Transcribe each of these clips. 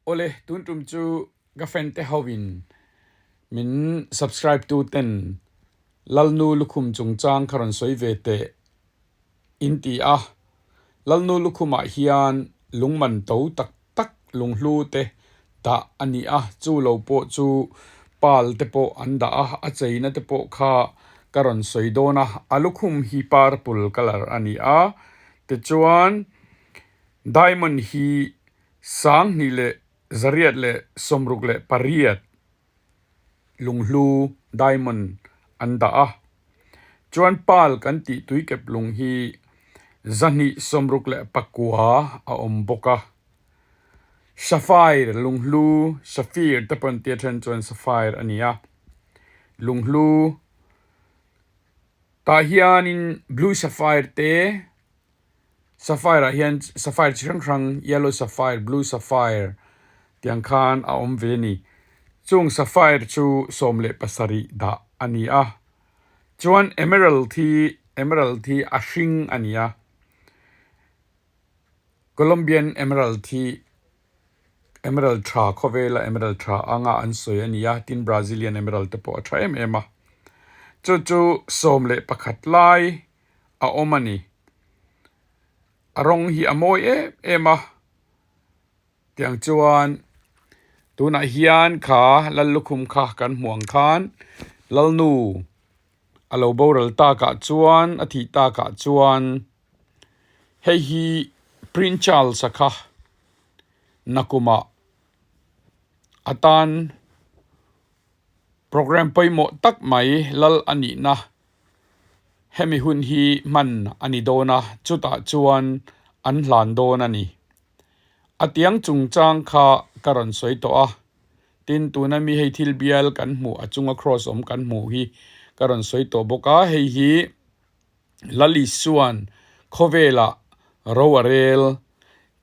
Awle, tun tum chu ka fan te ho in min subscribe tu ten Lalnu lukhum chungchang kha rawn sawi ve teh in ti a. Lalnu lukhumah hian lungman to tak tak lunghlu te dah a ni a, chu lo pawh chu pal te pawh an dah a, a cheina te pawh kha ka rawn sawi dawn a. A lukhum hi purple colour a ni a, tichuan diamond hi 2868 lunghlu diamond an dah a, chuan pearl kan tih tuikep lung hi 269 a awm bawk a, sapphire lunghlu sapphire te pawh an tia then chuan sapphire a ni a, lunghlu tah hianin blue sapphire te. Sapphire ah hian sapphire chi hrang hrang yellow sapphire blue sapphire tiang khan a awm ve a ni. Chung sapphire chu 17 dah a ni a. Chuan emerald hi emerald hi a hring a ni a. Colombian emerald hi emerald tha khawvela emerald tha anga an sawi a ni a tin Brazilian emerald te pawh a tha em em a. Chu chu 11 lai a awm a ni. A rawng hi a mawi em em a, tiang chuan tunah hian kha lal lukhum kha kan hmuh ang khan lalnu a lo boral takah chuan a thih takah chuan hei hi Prince Charles a kha nakumah atan Programme pawimawh tak mai lal a nihna hemi hun hi hman a ni dawn a, chutah chuan an hlan dawn a ni. A tiang chungchang kha ka rawn sawi tawh a, tin tuna mi hei thil bial kan hmuh a chunga cross awm kan hmuh hi ka rawn sawi tawh bawk a, hei hi Lal Isua'n khawvelah ro a rel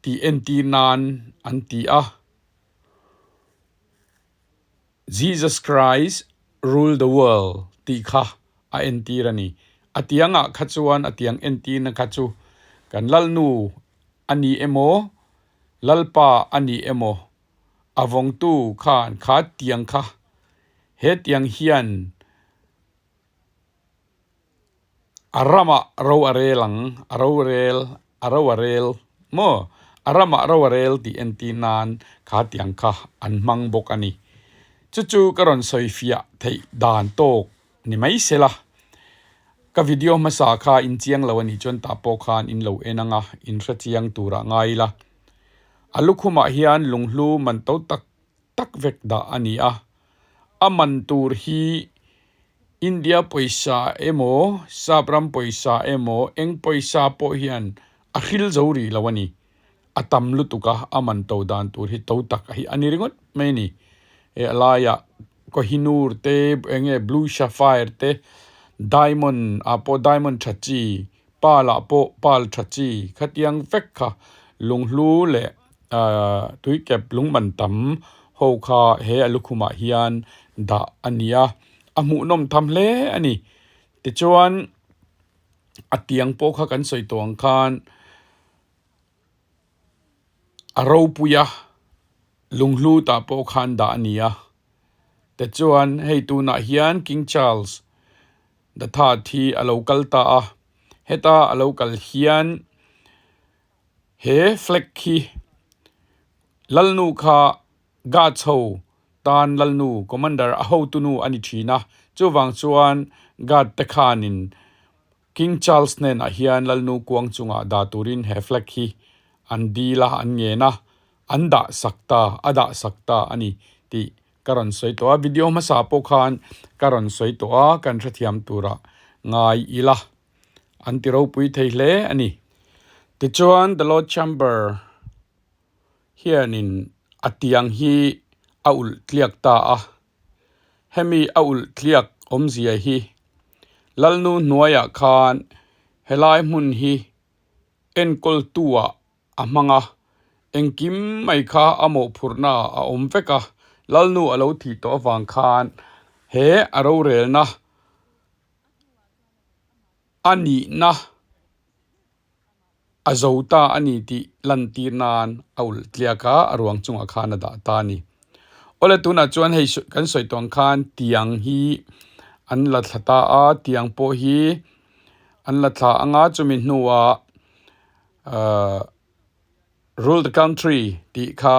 tih entir nan an ti a. Jesus Christ rule the world tih kha a entir a ni. A tiangah kha chuan a tiang entirna kha chu kan Lalnu a ni emaw, Lalpa a ni emaw, a vawngtu khan kha tiang kha he tiang hian A ramah ro a rel ang, a ro rel, a ro a rel maw? A ramah ro a rel tih entir nan kha tiang kha an hmang bawk a ni. Chu chu ka rawn sawi fiah theih dan tawk ni mai se la. Ka video hmasa kha in chiang lo a nih chuan tah pawh khan in lo en ang a, in hre chiang turah ngai ila. A lukhumah hian lunghlu man to tak tak vek dah a ni a, a man tur hi India pawisa emaw Sap ram pawisa emaw eng pawisa pawh hian a hril zo rih lo a ni. A tam lutuk a, a man to dan tur hi to tak hi a ni ringawt mai a ni. He a laiah Kohinoor te eng nge Blue Sapphire te Diamond ah pawh Diamond tha chi Pearl ah pawh pearl tha chi khatiang vek kha lunghlu leh ahh tuikep lungman tam ho kha he a lukhumah hian dah a ni a, a hmuhnawm tham hle a ni. Tichuan a tiang pawh kha kan sawi tawh ang khan a ropui a, lunghlu tah pawh khan dah a ni a. Tichuan hei tunah hian King Charles The Third hi a lo kal ta a, heta a lo kal hian he flag hi Lalnu kha Guards ho tan Lalnu Commander a hotunu a ni thin a, chuvang chuan Guard te khanin King Charles hnenah hian Lalnu kuang chungah dah turin he flag hi an dil a, an ngen a, an dah sak ta, a dah sak ta a ni tih ka rawn sawi tawh a, video hmasa pawh khan ka rawn sawi tawh a, kan hrethiam turah ngai ila an ti ropui thei hle a ni. Tichuan The Lord Chamber hianin a tiang hi a ulh tliak ta a, hemi a ulh tliak awmzia hi Lalnu hnuaiah khan helai hmun hi enkawltu-ah a hmang a, engkim mai kha a mawhphurhna ah a awm vek a, Lalnu a lo thih tawh avang khan he a rorelna a nihna. A zo ta a ni tih lantir nan a ulh tliak a, a ruang chungah khan a dah ta a ni. Awle tunah chuan hei kan sawi tawh ang khan tiang hi an la thla ta a, tiang pawh hi an la thla ang a, chumi hnuah ahh rule the country tih kha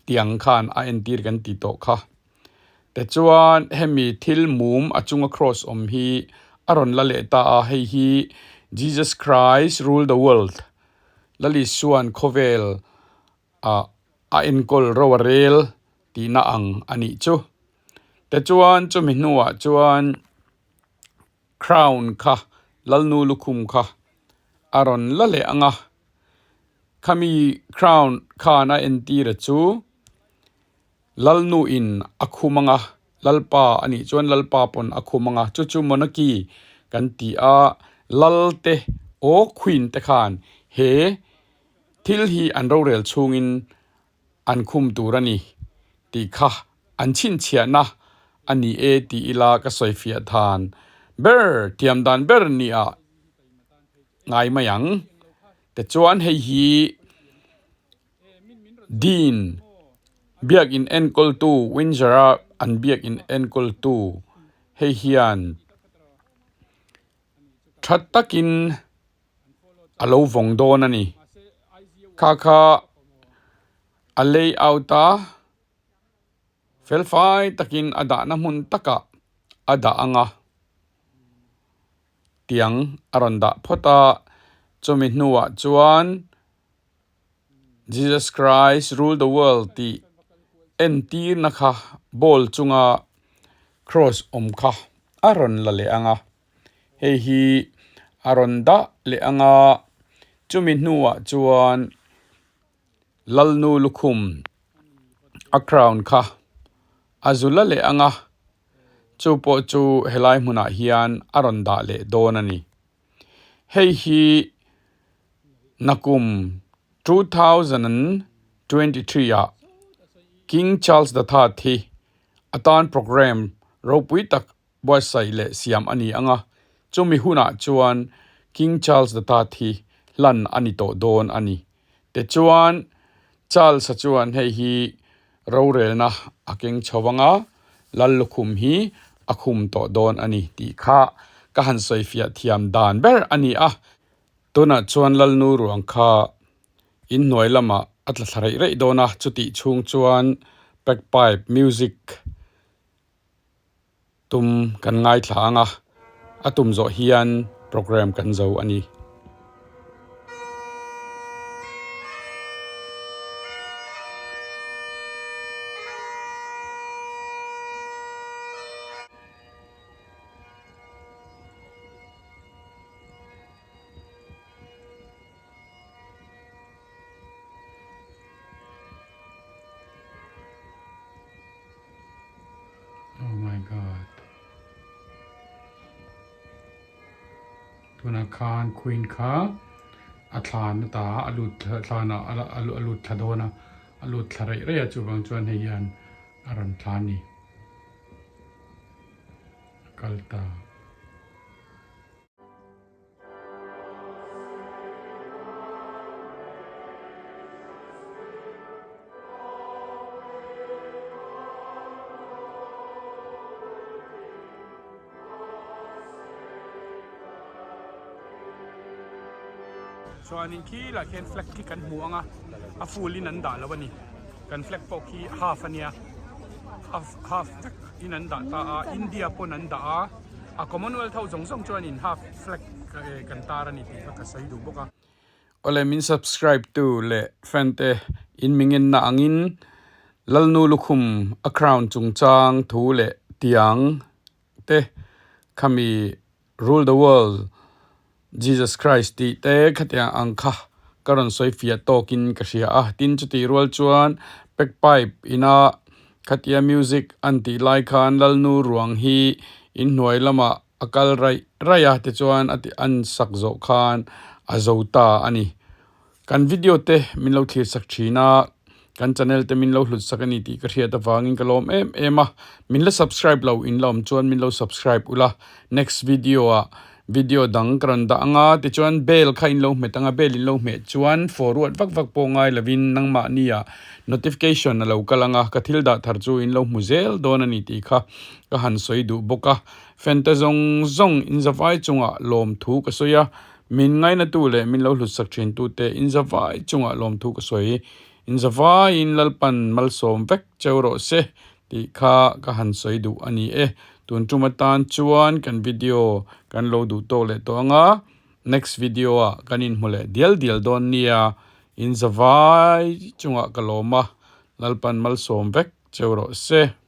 tiang khan a entir kan ti tawh kha. Tichuan hemi thil mum a chunga cross awm hi a rawn la leh ta a, hei hi Jesus Christ rule the world, Lalisuan khawvel ah a enkawl ro a rel tihna ang a nih chu. Tichuan chumi hnuah chuan crown kha Lalnu lukhum kha a rawn la leh ang a, khami crown khan a entir a chu Lalnu in a khum ang a, Lalpa a nih chuan Lalpa pawn a khum ang a, chu chu monarchy kan ti a, Lal te aw Queen te khan he thil hi an rorel chhungin an khum tur a ni tih kha an chhinchhiahna a ni e tih ila ka sawifiah than ber thiam dan ber nia ngai mai ang. Tichuan hei hi Dean biakin enkawltu Windsor-a an biakin enkawltu hei hian tha takin a lo vawng dawn a ni. Kha kha a layout a, felfai takin a dahna hmun takah a dah ang a, tiang a rawn dah phawt a, chumi hnuah chuan Jesus Christ rule the world tih entirna kha ball chunga cross awm kha a rawn la leh ang a, hei hi a rawn dah leh ang a, chumi hnuah chuan Lalnu lukhum a crown kha a zu la leh ang a, chu pawh chu helai hmunah hian a rawn dah leh dawn a ni. Hei hi nakum 2023 ah King Charles the Third hi atan programme ropui tak buatsaih leh siam a ni ang a, chumi hunah chuan King Charles the Third hi hlan a ni tawh dawn a ni. Tichuan, Charles-a chuan hei hi rorelna a keng chho ang a, Lal lukhum hi a khum tawh dawn a ni tih kha ka han sawifiah thiam dan ber a ni a. Tunah chuan Lalnu ruang kha inhnuai lamah a tla thla reih reih dawn a, chutih chhung chuan bagpipe music tum kan ngaithla ang a, a tum zawh hian program kan zo a ni. Oh my God. Tunah khan Queen kha a thlan ata a lut thlan a a lut thla dawn a, a lut thla reih reih a chuvang chuan hei hian a rawn thla a ni. A kal ta. Chuanin khi lah khian flag khi kan hmu ang a, a full in an dah lo a ni. Kan flag pawh khi half a nia, half half vek in an dah ta a, India pawn an dah a. A Commonwealth ho zawng zawng chuan in half flag kan tar a ni tih kha ka sawi duh bawk a. Awle min subscribe tu leh fan te in mingenna angin Lalnu lukhum a crown chungchang thu leh tiang te khami rule the world Jesus Christ tih te khatiang ang kha ka rawn sawi fiah tawkin ka hria a, tin chutih rual chuan bagpipe ina khatia music an tih lai khan Lalnu ruang hi inhnuai lamah a kal raih raih a tichuan a tih an sak zawh khan a zo ta a ni. Kan video te min lo thlir sak thin a, kan channel te min lo hlut sak a ni tih ka hriat avangin ka lawm em em a, min la subscribe lo in la awm chuan min lo subscribe ula, next video ah. Video dang ka rawn dah anga tichuan bell kha in lo hmet anga bell in lo hmeh chuan forward vak vak pawh ngai lovin nangmahnia notification a lo kal anga ka thil dah thar chu in lo hmu zel dawn a ni tih kha ka han sawi duh bawk a. Fente zawng zawng in zavai chungah lawmthu ka sawi a, min ngainatu leh min lo hlutsak thintute in zavai chungah lawmthu ka sawi. In zavaiin Lalpan malsawm vek cheu rawh se tih kha ka han sawi duh a ni e. Tun tum atan chuan kan video kan lo duh tawk leh tawh ang a, next video ah kan inhmu leh dial dial dawn nia. In zavai chungah ka lawm a, Lalpan malsawm vek cheu rawh se.